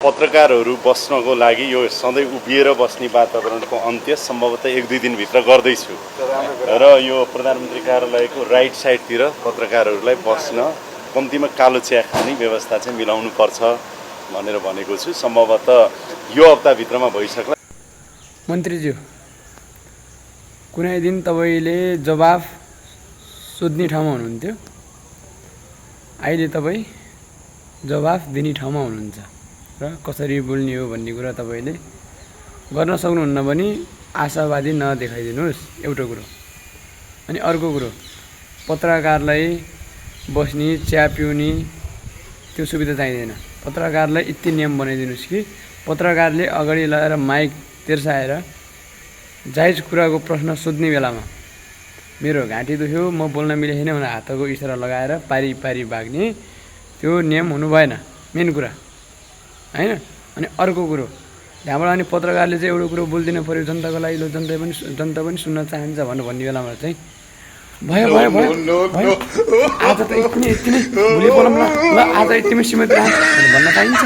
पत्रकारहरू बस्नको लागि यो सधैँ उभिएर बस्ने वातावरणको अन्त्य सम्भवतः 1-2 दिनभित्र गर्दैछु र यो प्रधानमन्त्री कार्यालयको राइट साइडतिर पत्रकारहरूलाई बस्न कम्तीमा कालो चिया खाने व्यवस्था चाहिँ मिलाउनु पर्छ भनेर भनेको छु। सम्भवतः यो हप्ताभित्रमा भइसक्ला। मन्त्रीज्यू, कुनै दिन तपाईले जवाफ सोध्ने ठाउँमा हुनुहुन्थ्यो, अहिले तपाईँ जवाफ दिने ठाउँमा हुनुहुन्छ र कसरी बोल्ने हो भन्ने कुरा तपाईले गर्न सक्नुहुन्न भने आशावादी नदेखाइदिनुहोस्, एउटा कुरो। अनि अर्को कुरो, पत्रकारलाई बस्ने चिया पिउने त्यो सुविधा चाहिँदैन। पत्रकारलाई यति नियम बनाइदिनुहोस् कि पत्रकारले अगाडि लगाएर माइक तिर्साएर जायज कुराको प्रश्न सोध्ने बेलामा मेरो घाँटी दुख्यो, म बोल्न मिलेन भने हातको इसारा लगाएर पारी पारी भाग्ने त्यो नियम हुनु भएन, मेन कुरा हैन। अनि अर्को कुरो, त्यहाँबाट अनि पत्रकारले चाहिँ एउटा कुरो बोल्दिन पर्यो जनताको लागि, जनता पनि सुन्न चाहन्छ भनेर भन्ने बेलामा चाहिँ भयो आज त यति नै भोलि बोलौँ ल आज यतिमै सीमित राख भन्न पाइन्छ।